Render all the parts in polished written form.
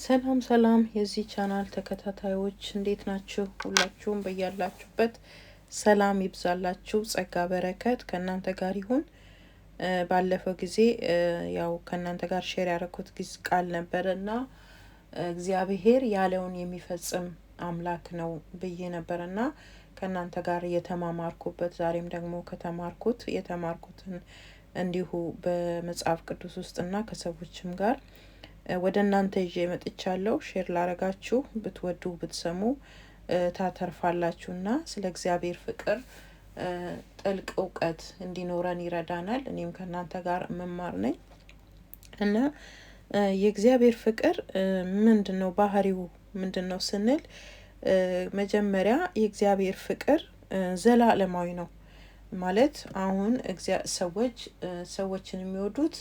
ሰላም ሰላም የዚህ ቻናል ተከታታዮች እንዴት ናችሁ? ሁላችሁም በያላችሁበት ሰላም ይብዛላችሁ፣ ጸጋ በረከት ከእናንተ ጋር ይሁን። ባለፈው ጊዜ ያው ከእናንተ ጋር share ያደረኩት ጊዜ ቃል ነበረ እና እግዚአብሔር ያለውን የሚፈጽም አምላክ ነው ብዬ ነበር እና ከእናንተ ጋር የተማማርኩበት ዛሬም ደግሞ ከተማርኩት የተማርኩትን እንዲሁ በመጽሐፍ ቅዱስ ውስጥና ከሰዎችም ጋር ወደ እናንተ ይዤ መጥቻለሁ። Share ላረጋችሁ ብትወዱ ብትሰሙ ታተርፋላችሁና ስለ እግዚአብሔር ፍቅር ጥልቅ እውቀት እንዲኖረን ይረዳናል። እኔም ከእናንተ ጋር መማር ነኝ እና የእግዚአብሔር ፍቅር ምንድን ነው? ባህሪው ምንድን ነው ስንል መጀመሪያ የእግዚአብሔር ፍቅር ዘላለማዊ ነው። ማለት አሁን ሰዎች ሰዎችን የሚወዱት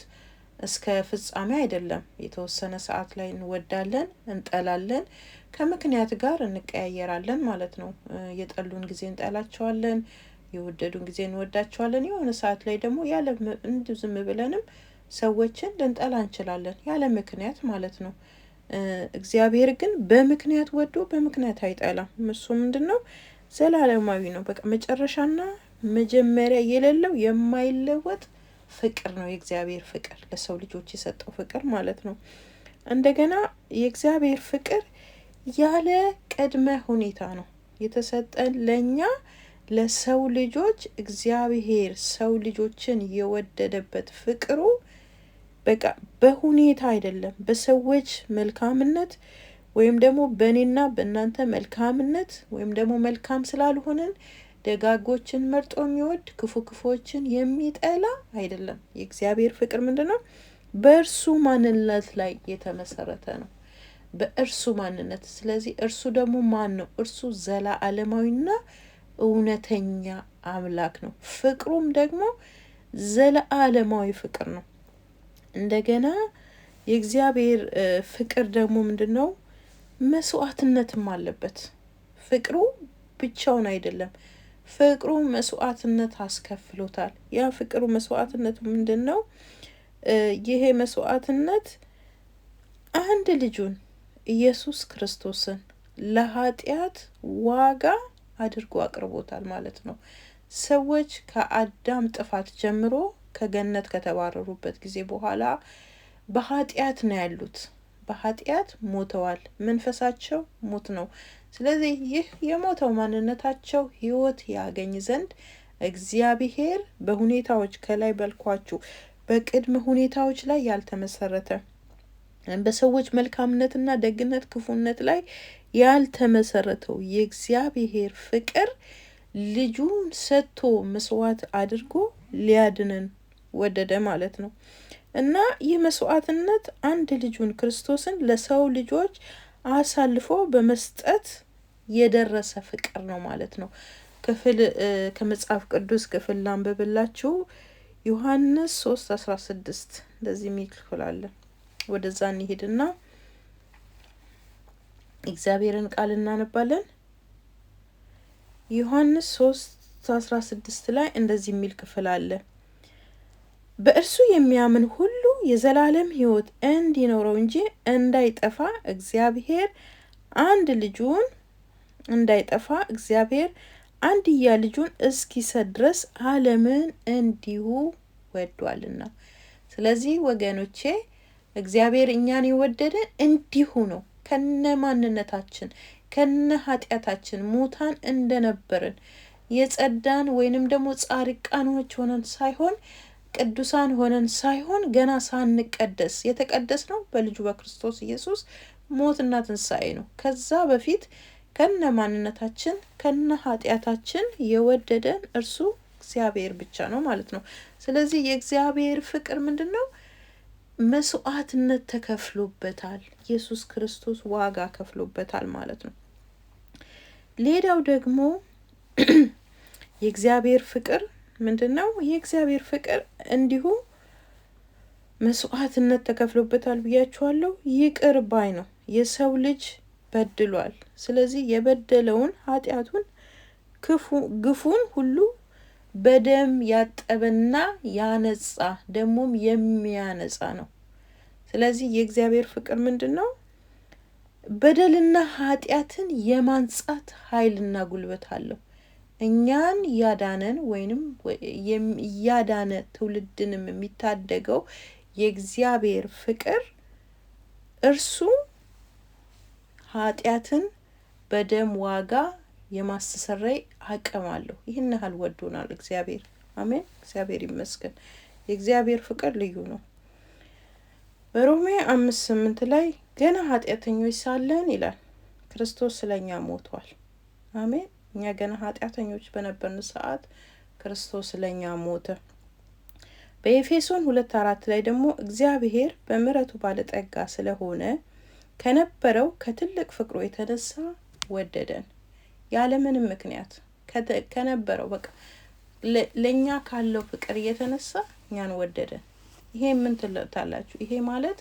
እስከ ፍጻሜ አይደለም። የተወሰነ ሰዓት ላይ እንወዳለን፣ እንጠላለን፣ ከምክንያት ጋር እንቀያየራለን ማለት ነው። የጠሉን ጊዜ እንጠላቸዋለን፣ የወደዱን ጊዜ እንወዳቸዋለን። የሆነ ሰዓት ላይ ደግሞ ያለ እንዲሁ ዝም ብለንም ሰዎችን ልንጠላ እንችላለን፣ ያለ ምክንያት ማለት ነው። እግዚአብሔር ግን በምክንያት ወዶ በምክንያት አይጠላም። እሱ ምንድን ነው? ዘላለማዊ ነው። በቃ መጨረሻና መጀመሪያ የሌለው የማይለወጥ ፍቅር ነው የእግዚአብሔር ፍቅር፣ ለሰው ልጆች የሰጠው ፍቅር ማለት ነው። እንደገና የእግዚአብሔር ፍቅር ያለ ቅድመ ሁኔታ ነው የተሰጠን ለእኛ ለሰው ልጆች። እግዚአብሔር ሰው ልጆችን የወደደበት ፍቅሩ በቃ በሁኔታ አይደለም፣ በሰዎች መልካምነት ወይም ደግሞ በእኔና በእናንተ መልካምነት ወይም ደግሞ መልካም ስላልሆንን ደጋጎችን መርጦ የሚወድ ክፉ ክፉዎችን የሚጠላ አይደለም። የእግዚአብሔር ፍቅር ምንድን ነው? በእርሱ ማንነት ላይ የተመሰረተ ነው። በእርሱ ማንነት። ስለዚህ እርሱ ደግሞ ማን ነው? እርሱ ዘላለማዊና እውነተኛ አምላክ ነው። ፍቅሩም ደግሞ ዘለዓለማዊ ፍቅር ነው። እንደገና የእግዚአብሔር ፍቅር ደግሞ ምንድን ነው? መስዋዕትነትም አለበት። ፍቅሩ ብቻውን አይደለም። ፍቅሩ መስዋዕትነት አስከፍሎታል። ያ ፍቅሩ መስዋዕትነቱ ምንድን ነው? ይሄ መስዋዕትነት አንድ ልጁን ኢየሱስ ክርስቶስን ለኃጢአት ዋጋ አድርጎ አቅርቦታል ማለት ነው። ሰዎች ከአዳም ጥፋት ጀምሮ ከገነት ከተባረሩበት ጊዜ በኋላ በኃጢአት ነው ያሉት። በኃጢአት ሞተዋል። መንፈሳቸው ሞት ነው። ስለዚህ ይህ የሞተው ማንነታቸው ሕይወት ያገኝ ዘንድ እግዚአብሔር በሁኔታዎች ከላይ በልኳችሁ በቅድመ ሁኔታዎች ላይ ያልተመሰረተ በሰዎች መልካምነትና ደግነት ክፉነት ላይ ያልተመሰረተው የእግዚአብሔር ፍቅር ልጁን ሰጥቶ መስዋዕት አድርጎ ሊያድነን ወደደ ማለት ነው። እና ይህ መስዋዕትነት አንድ ልጁን ክርስቶስን ለሰው ልጆች አሳልፎ በመስጠት የደረሰ ፍቅር ነው ማለት ነው። ክፍል ከመጽሐፍ ቅዱስ ክፍል ላንብብላችሁ። ዮሐንስ 3:16 እንደዚህ የሚል ክፍል አለ። ወደዛ እንሂድና እግዚአብሔርን ቃል እናነባለን። ዮሐንስ 3:16 ላይ እንደዚህ የሚል ክፍል አለ። በእርሱ የሚያምን ሁሉ የዘላለም ሕይወት እንዲኖረው እንጂ እንዳይጠፋ እግዚአብሔር አንድ ልጁን እንዳይጠፋ እግዚአብሔር አንድያ ልጁን እስኪሰጥ ድረስ ዓለምን እንዲሁ ወዷልና። ስለዚህ ወገኖቼ እግዚአብሔር እኛን የወደደን እንዲሁ ነው። ከነ ማንነታችን ከነ ኃጢአታችን ሙታን እንደነበርን የጸዳን ወይንም ደግሞ ጻድቃኖች ሆነን ሳይሆን ቅዱሳን ሆነን ሳይሆን ገና ሳንቀደስ የተቀደስ ነው በልጁ በክርስቶስ ኢየሱስ ሞትና ትንሣኤ ነው። ከዛ በፊት ከነ ማንነታችን ከነ ኃጢአታችን የወደደን እርሱ እግዚአብሔር ብቻ ነው ማለት ነው። ስለዚህ የእግዚአብሔር ፍቅር ምንድን ነው? መስዋዕትነት ተከፍሎበታል። ኢየሱስ ክርስቶስ ዋጋ ከፍሎበታል ማለት ነው። ሌላው ደግሞ የእግዚአብሔር ፍቅር ምንድን ነው? የእግዚአብሔር ፍቅር እንዲሁ መስዋዕትነት ተከፍሎበታል ብያችኋለሁ። ይቅር ባይ ነው። የሰው ልጅ በድሏል። ስለዚህ የበደለውን ኃጢአቱን ክፉ ግፉን ሁሉ በደም ያጠበና ያነጻ ደግሞም የሚያነጻ ነው። ስለዚህ የእግዚአብሔር ፍቅር ምንድን ነው? በደልና ኃጢአትን የማንጻት ኃይልና ጉልበት አለው። እኛን ያዳነን ወይንም እያዳነ ትውልድንም የሚታደገው የእግዚአብሔር ፍቅር እርሱ ኃጢአትን በደም ዋጋ የማስተሰረይ አቅም አለው። ይህን ያህል ወዶናል እግዚአብሔር። አሜን፣ እግዚአብሔር ይመስገን። የእግዚአብሔር ፍቅር ልዩ ነው። በሮሜ 5:8 ላይ ገና ኃጢአተኞች ሳለን ይላል ክርስቶስ ስለኛ ሞቷል። አሜን። እኛ ገና ኃጢአተኞች በነበርን ሰዓት ክርስቶስ ስለኛ ሞተ። በኤፌሶን 2:4 ላይ ደግሞ እግዚአብሔር በምሕረቱ ባለጠጋ ስለሆነ ከነበረው ከትልቅ ፍቅሩ የተነሳ ወደደን። ያለምንም ምክንያት ከነበረው በቃ ለኛ ካለው ፍቅር የተነሳ እኛን ወደደን። ይሄ ምን ትላላችሁ? ይሄ ማለት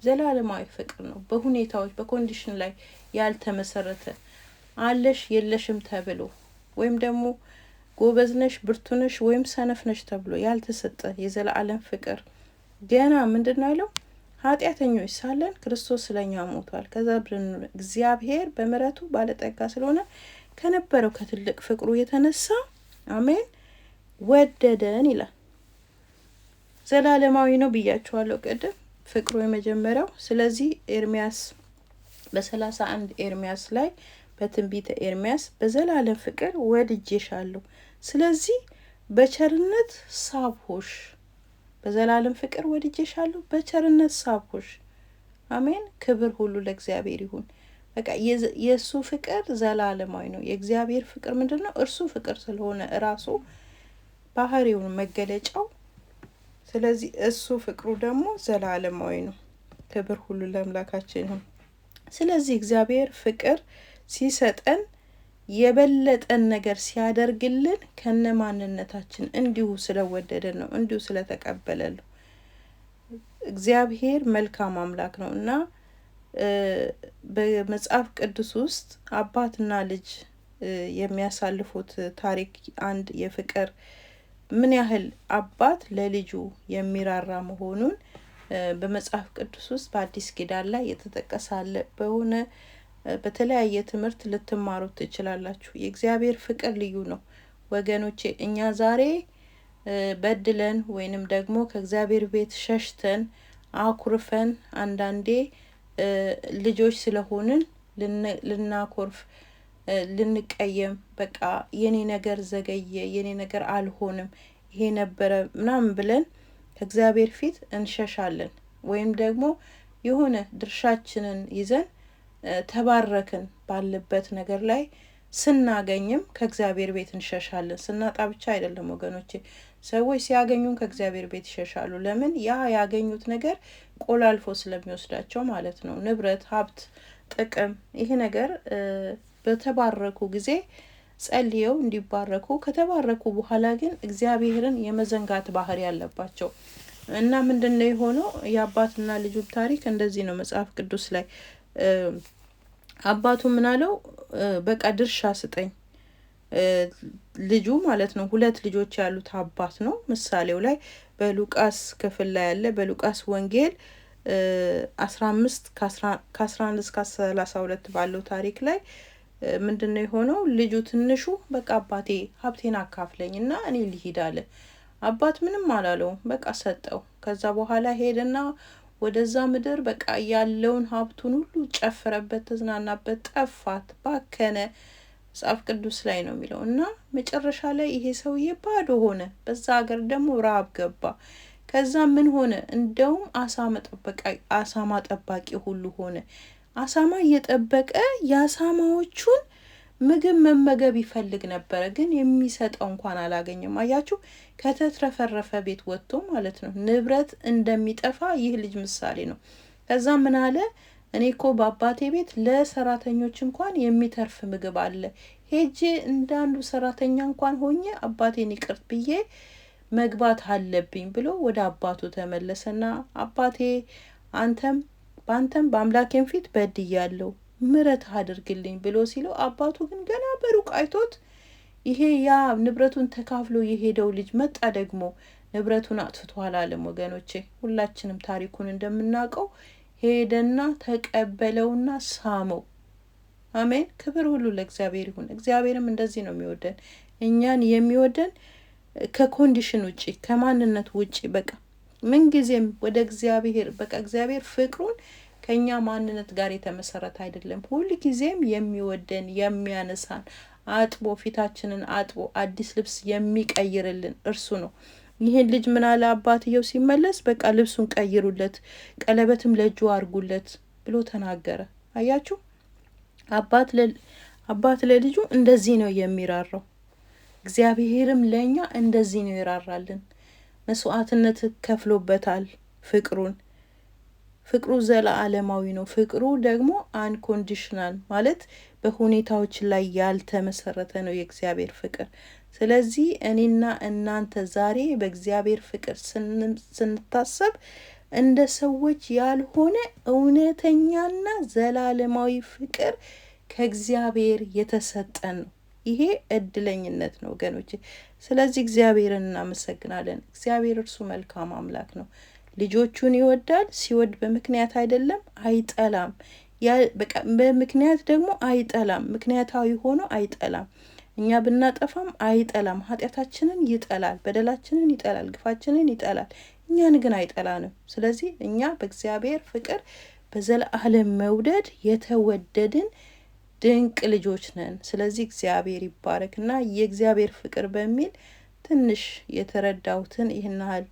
ዘላለማዊ ፍቅር ነው። በሁኔታዎች በ condition ላይ ያልተመሰረተ፣ አለሽ የለሽም ተብሎ ወይም ደግሞ ጎበዝ ነሽ ብርቱ ነሽ ወይም ሰነፍ ነሽ ተብሎ ያልተሰጠ የዘላለም ፍቅር። ገና ምንድነው ያለው? ኃጢአተኞች ሳለን ክርስቶስ ስለኛ ሞቷል። ከዛ እግዚአብሔር በምሕረቱ ባለጠጋ ስለሆነ ከነበረው ከትልቅ ፍቅሩ የተነሳ አሜን ወደደን ይላል። ዘላለማዊ ነው ብያችኋለሁ ቅድም፣ ፍቅሩ የመጀመሪያው። ስለዚህ ኤርሚያስ በ31 ኤርሚያስ ላይ በትንቢተ ኤርሚያስ በዘላለም ፍቅር ወድጄሻለሁ፣ ስለዚህ በቸርነት ሳብሆሽ። በዘላለም ፍቅር ወድጄሻለሁ፣ በቸርነት ሳብሆሽ። አሜን። ክብር ሁሉ ለእግዚአብሔር ይሁን። በቃ የእሱ ፍቅር ዘላለማዊ ነው። የእግዚአብሔር ፍቅር ምንድነው? እርሱ ፍቅር ስለሆነ እራሱ ባህሪውን መገለጫው። ስለዚህ እሱ ፍቅሩ ደግሞ ዘላለማዊ ነው። ክብር ሁሉ ለአምላካችን ይሁን። ስለዚህ እግዚአብሔር ፍቅር ሲሰጠን የበለጠን ነገር ሲያደርግልን ከነማንነታችን እንዲሁ ስለወደደን ነው፣ እንዲሁ ስለተቀበለን ነው። እግዚአብሔር መልካም አምላክ ነው እና በመጽሐፍ ቅዱስ ውስጥ አባትና ልጅ የሚያሳልፉት ታሪክ አንድ የፍቅር ምን ያህል አባት ለልጁ የሚራራ መሆኑን በመጽሐፍ ቅዱስ ውስጥ በአዲስ ኪዳን ላይ የተጠቀሰ አለ። በሆነ በተለያየ ትምህርት ልትማሩት ትችላላችሁ። የእግዚአብሔር ፍቅር ልዩ ነው ወገኖቼ። እኛ ዛሬ በድለን ወይንም ደግሞ ከእግዚአብሔር ቤት ሸሽተን አኩርፈን አንዳንዴ ልጆች ስለሆንን ልናኮርፍ፣ ልንቀየም፣ በቃ የኔ ነገር ዘገየ፣ የኔ ነገር አልሆንም፣ ይሄ ነበረ ምናምን ብለን ከእግዚአብሔር ፊት እንሸሻለን። ወይም ደግሞ የሆነ ድርሻችንን ይዘን ተባረክን ባለበት ነገር ላይ ስናገኝም ከእግዚአብሔር ቤት እንሸሻለን። ስናጣ ብቻ አይደለም ወገኖቼ፣ ሰዎች ሲያገኙም ከእግዚአብሔር ቤት ይሸሻሉ። ለምን? ያ ያገኙት ነገር ቆላልፎ ስለሚወስዳቸው ማለት ነው። ንብረት፣ ሀብት፣ ጥቅም፣ ይሄ ነገር በተባረኩ ጊዜ ጸልየው እንዲባረኩ፣ ከተባረኩ በኋላ ግን እግዚአብሔርን የመዘንጋት ባህሪ ያለባቸው እና ምንድነው የሆነው? የአባትና ልጁ ታሪክ እንደዚህ ነው መጽሐፍ ቅዱስ ላይ። አባቱ ምን አለው? በቃ ድርሻ ስጠኝ፣ ልጁ ማለት ነው። ሁለት ልጆች ያሉት አባት ነው። ምሳሌው ላይ በሉቃስ ክፍል ላይ ያለ በሉቃስ ወንጌል 15 ከ11 እስከ 32 ባለው ታሪክ ላይ ምንድነው የሆነው? ልጁ ትንሹ በቃ አባቴ ሀብቴን አካፍለኝና እኔ ልሂድ አለ። አባት ምንም አላለውም፣ በቃ ሰጠው። ከዛ በኋላ ሄደና ወደዛ ምድር በቃ ያለውን ሀብቱን ሁሉ ጨፍረበት፣ ተዝናናበት፣ ጠፋት፣ ባከነ። መጽሐፍ ቅዱስ ላይ ነው የሚለው። እና መጨረሻ ላይ ይሄ ሰውዬ ባዶ ሆነ። በዛ ሀገር ደግሞ ረሃብ ገባ። ከዛ ምን ሆነ? እንደውም አሳማ ጠባቂ ሁሉ ሆነ። አሳማ እየጠበቀ የአሳማዎቹን ምግብ መመገብ ይፈልግ ነበረ፣ ግን የሚሰጠው እንኳን አላገኘም። አያችሁ፣ ከተትረፈረፈ ቤት ወጥቶ ማለት ነው ንብረት እንደሚጠፋ ይህ ልጅ ምሳሌ ነው። ከዛ ምን አለ? እኔ እኮ በአባቴ ቤት ለሰራተኞች እንኳን የሚተርፍ ምግብ አለ፣ ሄጄ እንዳንዱ ሰራተኛ እንኳን ሆኜ አባቴን ይቅር ብዬ መግባት አለብኝ ብሎ ወደ አባቱ ተመለሰና አባቴ አንተም በአንተም በአምላኬም ፊት በድያለሁ፣ ምሕረት አድርግልኝ ብሎ ሲለው አባቱ ግን ገና በሩቅ አይቶት ይሄ ያ ንብረቱን ተካፍሎ የሄደው ልጅ መጣ፣ ደግሞ ንብረቱን አጥፍቷል አለም። ወገኖቼ ሁላችንም ታሪኩን እንደምናውቀው ሄደና ተቀበለውና ሳመው። አሜን። ክብር ሁሉ ለእግዚአብሔር ይሁን። እግዚአብሔርም እንደዚህ ነው የሚወደን። እኛን የሚወደን ከ condition ውጪ፣ ከማንነት ውጪ፣ በቃ ምንጊዜም ወደ እግዚአብሔር፣ በቃ እግዚአብሔር ፍቅሩን ከኛ ማንነት ጋር የተመሰረተ አይደለም። ሁል ጊዜም የሚወደን፣ የሚያነሳን፣ አጥቦ፣ ፊታችንን አጥቦ አዲስ ልብስ የሚቀይርልን እርሱ ነው። ይህን ልጅ ምን አለ አባትየው ሲመለስ? በቃ ልብሱን ቀይሩለት፣ ቀለበትም ለእጁ አርጉለት ብሎ ተናገረ። አያችሁ፣ አባት ለልጁ እንደዚህ ነው የሚራራው። እግዚአብሔርም ለእኛ እንደዚህ ነው ይራራልን። መስዋዕትነት ከፍሎበታል ፍቅሩን። ፍቅሩ ዘለዓለማዊ ነው። ፍቅሩ ደግሞ unconditional ማለት በሁኔታዎች ላይ ያልተመሰረተ ነው የእግዚአብሔር ፍቅር። ስለዚህ እኔና እናንተ ዛሬ በእግዚአብሔር ፍቅር ስንታሰብ እንደ ሰዎች ያልሆነ እውነተኛና ዘላለማዊ ፍቅር ከእግዚአብሔር የተሰጠን ነው። ይሄ እድለኝነት ነው ወገኖቼ። ስለዚህ እግዚአብሔርን እናመሰግናለን። እግዚአብሔር እርሱ መልካም አምላክ ነው። ልጆቹን ይወዳል። ሲወድ በምክንያት አይደለም፣ አይጠላም። በምክንያት ደግሞ አይጠላም። ምክንያታዊ ሆኖ አይጠላም። እኛ ብናጠፋም አይጠላም። ኃጢአታችንን ይጠላል፣ በደላችንን ይጠላል፣ ግፋችንን ይጠላል። እኛን ግን አይጠላንም። ስለዚህ እኛ በእግዚአብሔር ፍቅር በዘላለም መውደድ የተወደድን ድንቅ ልጆች ነን። ስለዚህ እግዚአብሔር ይባረክ እና የእግዚአብሔር ፍቅር በሚል ትንሽ የተረዳሁትን ይህን ያህል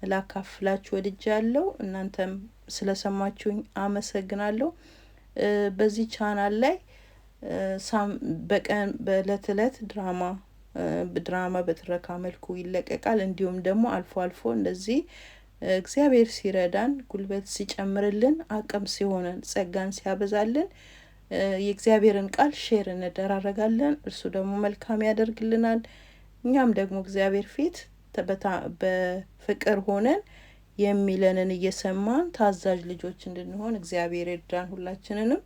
ላካፍላችሁ ወድጃለሁ። እናንተም ስለሰማችሁኝ አመሰግናለሁ። በዚህ ቻናል ላይ በቀን በእለት እለት ድራማ በትረካ መልኩ ይለቀቃል። እንዲሁም ደግሞ አልፎ አልፎ እንደዚህ እግዚአብሔር ሲረዳን፣ ጉልበት ሲጨምርልን፣ አቅም ሲሆነን፣ ጸጋን ሲያበዛልን የእግዚአብሔርን ቃል share እንደራረጋለን። እርሱ ደግሞ መልካም ያደርግልናል። እኛም ደግሞ እግዚአብሔር ፊት በፍቅር ሆነን የሚለንን እየሰማን ታዛዥ ልጆች እንድንሆን እግዚአብሔር ይርዳን ሁላችንንም።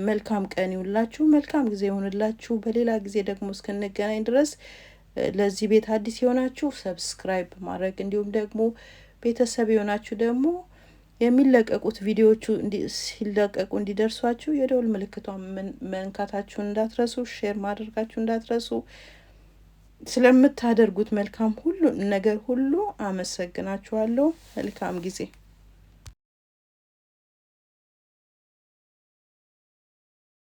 መልካም ቀን ይሁንላችሁ፣ መልካም ጊዜ ይሁንላችሁ። በሌላ ጊዜ ደግሞ እስክንገናኝ ድረስ ለዚህ ቤት አዲስ የሆናችሁ subscribe ማድረግ፣ እንዲሁም ደግሞ ቤተሰብ የሆናችሁ ደግሞ የሚለቀቁት ቪዲዮዎቹ ሲለቀቁ እንዲደርሷችሁ የደወል ምልክቷን መንካታችሁን እንዳትረሱ፣ share ማድረጋችሁ እንዳትረሱ። ስለምታደርጉት መልካም ሁሉ ነገር ሁሉ አመሰግናችኋለሁ። መልካም ጊዜ።